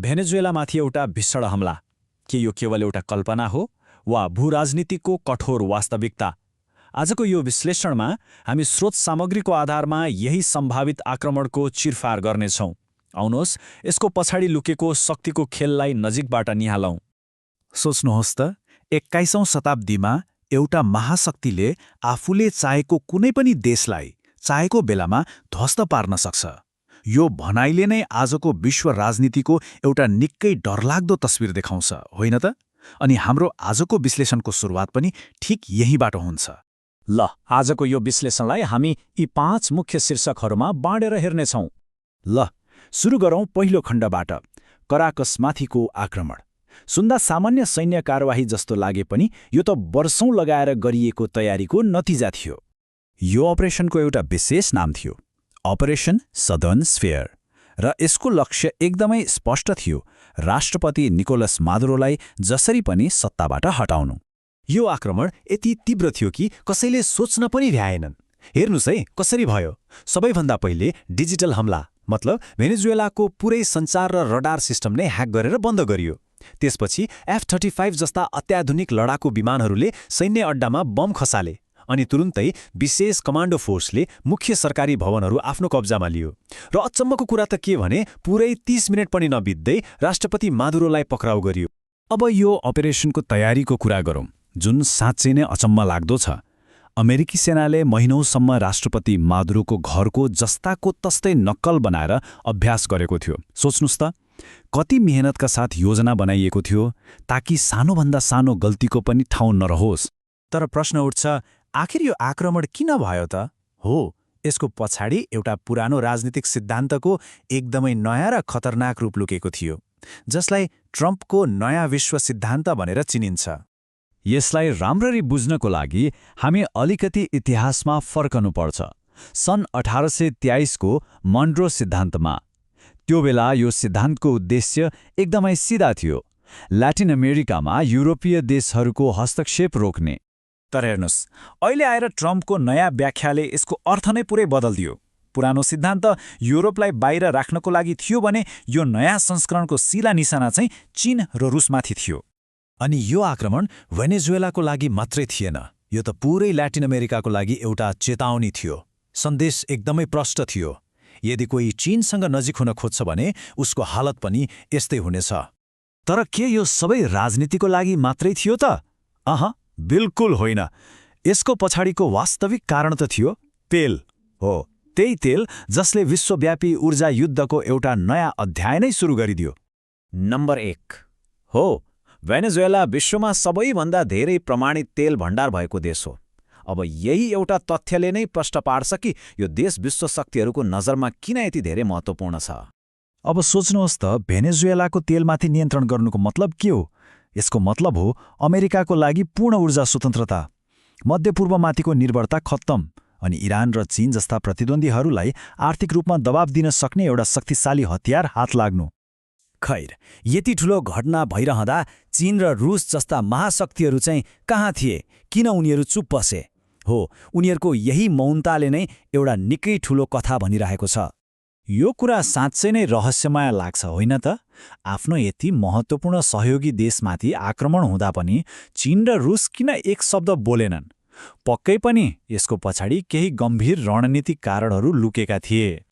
भेनेजुएलामाथि एउटा भीषण हमला। के यो केवल एउटा कल्पना हो वा भूराजनीतिको कठोर वास्तविकता? आजको यो विश्लेषणमा हामी स्रोत सामग्रीको आधारमा यही सम्भावित आक्रमणको चिरफार गर्नेछौँ। आउनुहोस् यसको पछाडि लुकेको शक्तिको खेललाई नजिकबाट निहालौँ। सोच्नुहोस् त, 21औं शताब्दीमा एउटा महाशक्तिले आफूले चाहेको कुनै पनि देशलाई चाहेको बेलामा ध्वस्त पार्न सक्छ। यो भनाइले नै आजको विश्व राजनीतिको एउटा निकै डरलाग्दो तस्बिर देखाउँछ, होइन त? अनि हाम्रो आजको विश्लेषणको सुरुवात पनि ठिक यहीँबाट हुन्छ। ल, आजको यो विश्लेषणलाई हामी यी 5 मुख्य शीर्षकहरूमा बाँडेर हेर्नेछौँ। ल, सुरु गरौँ पहिलो खण्डबाट, कराकसमाथिको आक्रमण। सुन्दा सामान्य सैन्य कारवाही जस्तो लागे पनि यो त वर्षौं लगाएर गरिएको तयारीको नतिजा थियो। यो अपरेसनको एउटा विशेष नाम थियो, अपरेसन सदर्न स्फेयर, र यसको लक्ष्य एकदमै स्पष्ट थियो, राष्ट्रपति निकोलस मादुरोलाई जसरी पनि सत्ताबाट हटाउनु। यो आक्रमण यति तीव्र थियो कि कसैले सोच्न पनि भ्याएनन्। हेर्नुस् है कसरी भयो। सबैभन्दा पहिले डिजिटल हमला, मतलब भेनेजुएलाको पुरै सञ्चार र रडार सिस्टम नै ह्याक गरेर बन्द गरियो। त्यसपछि F-35 जस्ता अत्याधुनिक लडाकु विमानहरूले सैन्य अड्डामा बम खसाले, अनि तुरुन्तै विशेष कमान्डो फोर्सले मुख्य सरकारी भवनहरू आफ्नो कब्जामा लियो। र अचम्मको कुरा त के भने, पुरै 30 मिनट पनि नबित्दै राष्ट्रपति मादुरोलाई पक्राउ गरियो। अब यो अपरेसनको तयारीको कुरा गरौँ, जुन साँच्चै नै अचम्म लाग्दो छ। अमेरिकी सेनाले महिनौसम्म राष्ट्रपति मादुरोको घरको जस्ताको तस्तै नक्कल बनाएर अभ्यास गरेको थियो। सोच्नुस् त, कति मेहनतका साथ योजना बनाइएको थियो ताकि सानोभन्दा सानो गल्तीको पनि ठाउँ नरहोस्। तर प्रश्न उठ्छ, आखिर यो आक्रमण किन भयो त? हो, यसको पछाडि एउटा पुरानो राजनीतिक सिद्धान्तको एकदमै नयाँ र खतरनाक रूप लुकेको थियो, जसलाई ट्रम्पको नयाँ विश्व सिद्धान्त भनेर चिनिन्छ। यसलाई राम्ररी बुझ्नको लागि हामी अलिकति इतिहासमा फर्कनुपर्छ। सन् 1823 को मनरो सिद्धान्तमा। त्यो बेला यो सिद्धान्तको उद्देश्य एकदमै सिधा थियो, ल्याटिन अमेरिकामा युरोपीय देशहरूको हस्तक्षेप रोक्ने। तर हेर्नुस्, अहिले आएर ट्रम्पको नयाँ व्याख्याले यसको अर्थ नै पुरै बदल्दियो। पुरानो सिद्धान्त युरोपलाई बाहिर राख्नको लागि थियो भने यो नयाँ संस्करणको सिला निशाना चाहिँ चीन र रुसमाथि थियो। अनि यो आक्रमण भेनेजुएलाको लागि मात्रै थिएन, यो त पुरै ल्याटिन अमेरिकाको लागि एउटा चेतावनी थियो। सन्देश एकदमै प्रष्ट थियो, यदि कोही चीनसँग नजिक हुन खोज्छ भने उसको हालत पनि यस्तै हुनेछ। तर के यो सबै राजनीतिको लागि मात्रै थियो त? बिल्कुल होइन। यसको पछाडिको वास्तविक कारण त थियो तेल। हो, त्यही तेल जसले विश्वव्यापी ऊर्जा युद्धको एउटा नयाँ अध्याय नै सुरु गरिदियो। नम्बर 1 हो, भेनेजुएला विश्वमा सबैभन्दा धेरै प्रमाणित तेल भण्डार भएको देश हो। अब यही एउटा तथ्यले नै प्रश्न पार्छ कि यो देश विश्व शक्तिहरूको नजरमा किन यति धेरै महत्त्वपूर्ण छ। अब सोच्नुहोस् त, भेनेजुएलाको तेलमाथि नियन्त्रण गर्नुको मतलब के हो? यसको मतलब हो अमेरिकाको लागि पूर्ण ऊर्जा स्वतन्त्रता, मध्यपूर्वमाथिको निर्भरता खत्तम, अनि इरान र चीन जस्ता प्रतिद्वन्द्वीहरूलाई आर्थिक रूपमा दबाव दिन सक्ने एउटा शक्तिशाली हतियार हात लाग्नु। खैर, यति ठुलो घटना भइरहँदा चीन र रुस जस्ता महाशक्तिहरू चाहिँ कहाँ थिए? किन उनीहरू चुप बसे? हो, उनीहरूको यही मौनताले नै एउटा निकै ठुलो कथा भनिरहेको छ। यो कुरा साँच्चै नै रहस्यमय लाग्छ, होइन त? आफ्नो यति महत्त्वपूर्ण सहयोगी देशमाथि आक्रमण हुँदा पनि चीन र रुस किन एक शब्द बोलेनन्? पक्कै पनि यसको पछाडि केही गम्भीर रणनीतिक कारणहरू लुकेका थिए।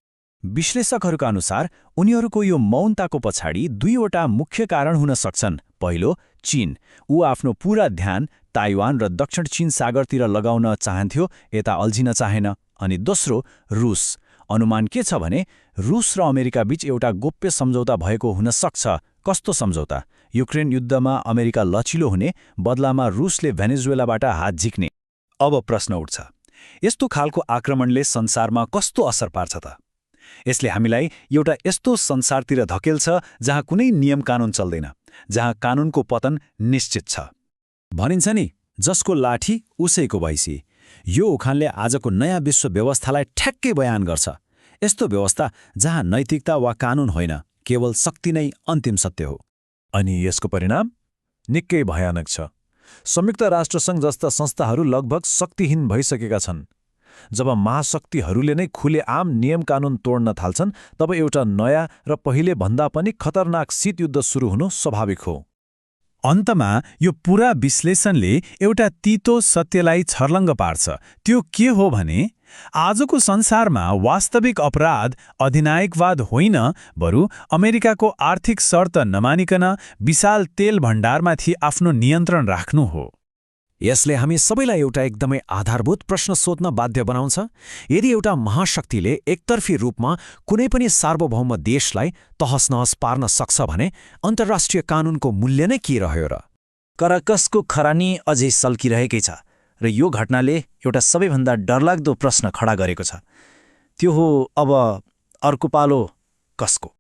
विश्लेषकहरूका अनुसार उनीहरूको यो मौनताको पछाडि 2वटा मुख्य कारण हुन सक्छन्। पहिलो, चीन। ऊ आफ्नो पूरा ध्यान ताइवान र दक्षिण चीन सागरतिर लगाउन चाहन्थ्यो, यता अल्झिन चाहेन। अनि दोस्रो, रुस। अनुमान के छ भने रुस र अमेरिका बीच एउटा गोप्य सम्झौता भएको हुन सक्छ। कस्तो सम्झौता? युक्रेन युद्धमा अमेरिका लचिलो हुने, बदलामा रुसले भेनेजुएलाबाट हात झिक्ने। अब प्रश्न उठ्छ, यस्तो खालको आक्रमणले संसारमा कस्तो असर पार्छ त? यसले हामीलाई एउटा यस्तो संसारतिर धकेल्छ जहाँ कुनै नियम कानुन चल्दैन, जहाँ कानुनको पतन निश्चित छ। भनिन्छ नि, जसको लाठी उसैको भैँसी। यो उखानले आजको नयाँ विश्व व्यवस्थालाई ठ्याक्कै बयान गर्छ। यस्तो व्यवस्था जहाँ नैतिकता वा कानुन होइन, केवल शक्ति नै अन्तिम सत्य हो। अनि यसको परिणाम निकै भयानक छ। संयुक्त राष्ट्रसङ्घ जस्ता संस्थाहरू लगभग शक्तिहीन भइसकेका छन्। जब महाशक्तिहरूले नै खुलेआम नियम कानून तोड्न थाल्छन् तब एउटा नयाँ र पहिले भन्दा पनि खतरनाक शीतयुद्ध सुरु हुनु स्वाभाविक हो। अन्तमा यो पूरा विश्लेषणले एउटा तीतो सत्यलाई छर्लङ्ग पार्छ। त्यो के हो भने आजको संसारमा वास्तविक अपराध अधिनायकवाद होइन, बरु अमेरिकाको आर्थिक शर्त नमानिकन विशाल तेल भण्डारमाथि आफ्नो नियन्त्रण राख्नु हो। यसले हामी सबैलाई एउटा एकदमै आधारभूत प्रश्न सोध्न बाध्य बनाउँछ। यदि एउटा महाशक्तिले एकतर्फी रूपमा कुनै पनि सार्वभौम देशलाई तहसनहस पार्न सक्छ भने अन्तर्राष्ट्रिय कानूनको मूल्य नै के रह्यो र? कराकसको खरानी अझै सल्किरहेकै छ र यो घटनाले एउटा सबैभन्दा डरलाग्दो प्रश्न खडा गरेको छ। त्यो हो, अब अर्को पालो कसको?